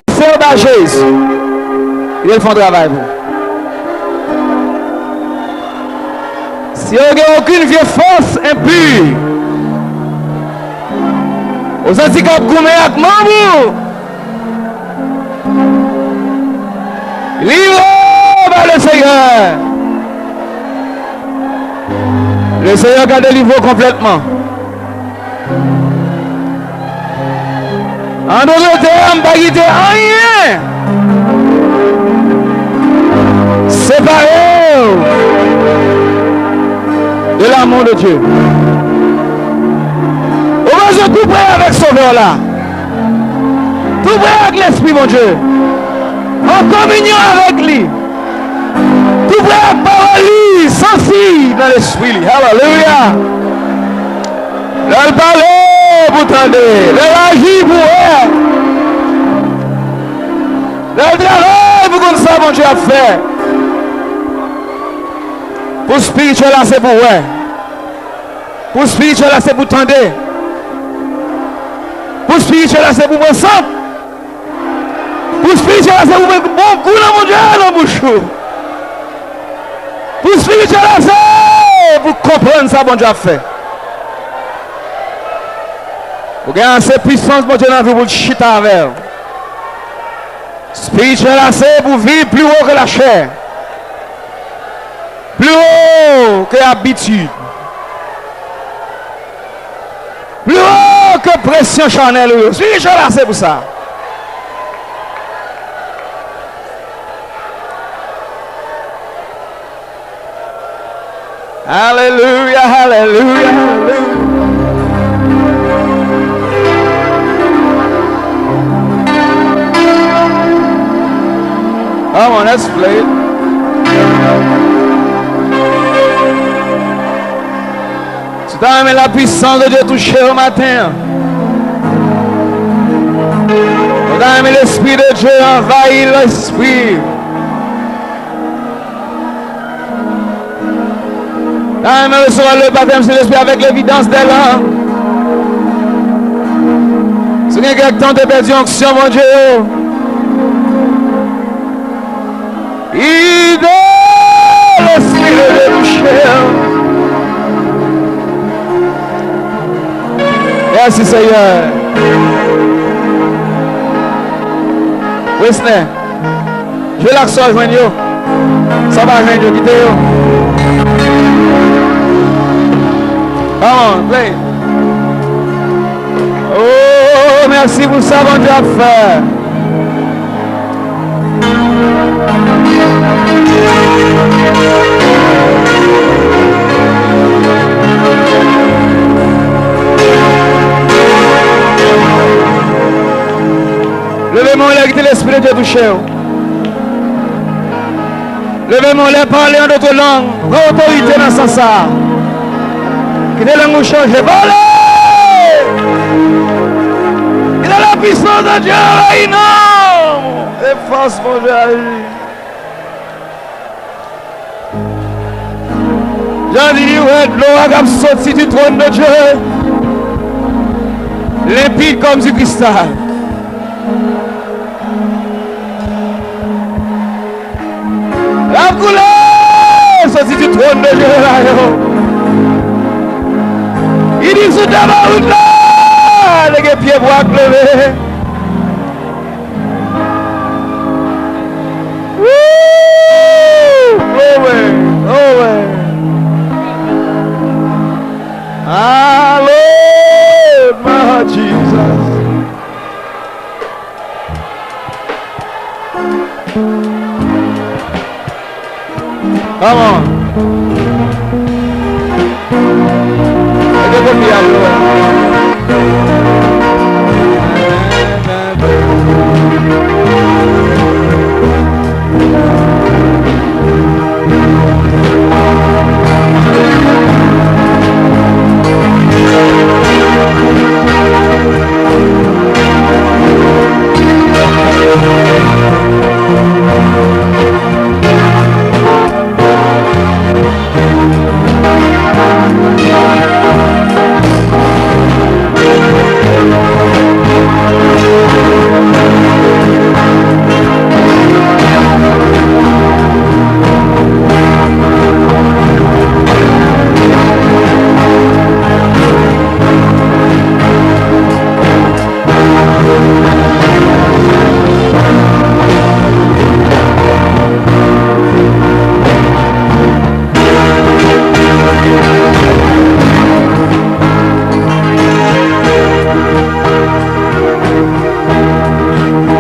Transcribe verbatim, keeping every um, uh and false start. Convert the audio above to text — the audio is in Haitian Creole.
Fè w ba Jezi. Li fè yon travay pou ou. Si w gen okenn vye fòs enpi, ou santi k ap goumen ak manm ou, livre w ba le Senyè. Le Senyè ka delivre w konplètman. An dòt tèm, pa kite anyen separe w de l'amour de Dieu. Ou bezwen tou pre avèk Sovè la. Tou pre ak Lespri Bondye. An kominyon avèk li. Tou pre ak pawòl li, santi nan lespri li. Alelouya. Lè l pale, pou tande. Lè l aji, pou wè. Lè l travay, pou konn sa Bondye ap fè. Pou espirityèl la, se pou wè. Pou espirityèl la, se pou tande. Pou espirityèl la, se pou pran sant. Pou espirityèl la, se pou mete bon gou nan Bondye nan bouch ou. Pou espirityèl la, se pou konprann sa Bondye ap fè. Ou gen ase pisans Bondye nan vi w pou l chita avè w. Espirityèl la, se pou viv pi wo ke lachè. Pi wo ke abitid. Pi wo ke presyon chanèl ou yo. Espirityèl la, se pou sa. Alelouya, alelouya, alelouya. Come on, let's play it. Si w ta renmen la puissance de Dieu touche w maten an, ou ta renmen Lespri de Dye anvayi lespri. Nan men resevwa le baptême Saint-Esprit avec l'évidence des langues. Si gen kèk tan w te pèdi onksyon Bondye yo, ide Lespri de Dye touche w. Mèsi Senyè. Wesner. Jwe l ak sa w jwenn yo. Sa w pa jwenn yo, kite yo. Come on, play. Oh, mèsi pou sa Bondye ap fè. Leve men w lè, kite Lespri de Dye touche w. Leve men w lè, pale an dòt lang. Pran otorite nan sans sa a. Kite lang ou chanje. Pale! Kite la puissance de Dieu anvayi nanm ou. E fòs Bondye aji. Jan di li wè dlo a k ap soti du trône de Dieu, limpide comme du cristal. L ap koule soti du trône de Dieu la yo. Li di sou taba wout la, te gen pye bwa k leve. Woo! Glory! Glory! Ah, Lord, my Jesus. Come on. Mete kote a, bro.